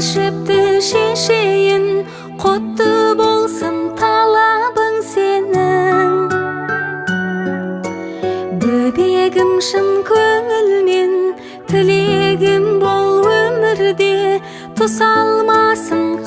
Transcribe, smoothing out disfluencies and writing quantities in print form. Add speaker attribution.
Speaker 1: Жіпті шешейін, құтты болсын талабың сенің. Бөбегім, шын көңілмен тілегім, бол өмірде тұсалмасын.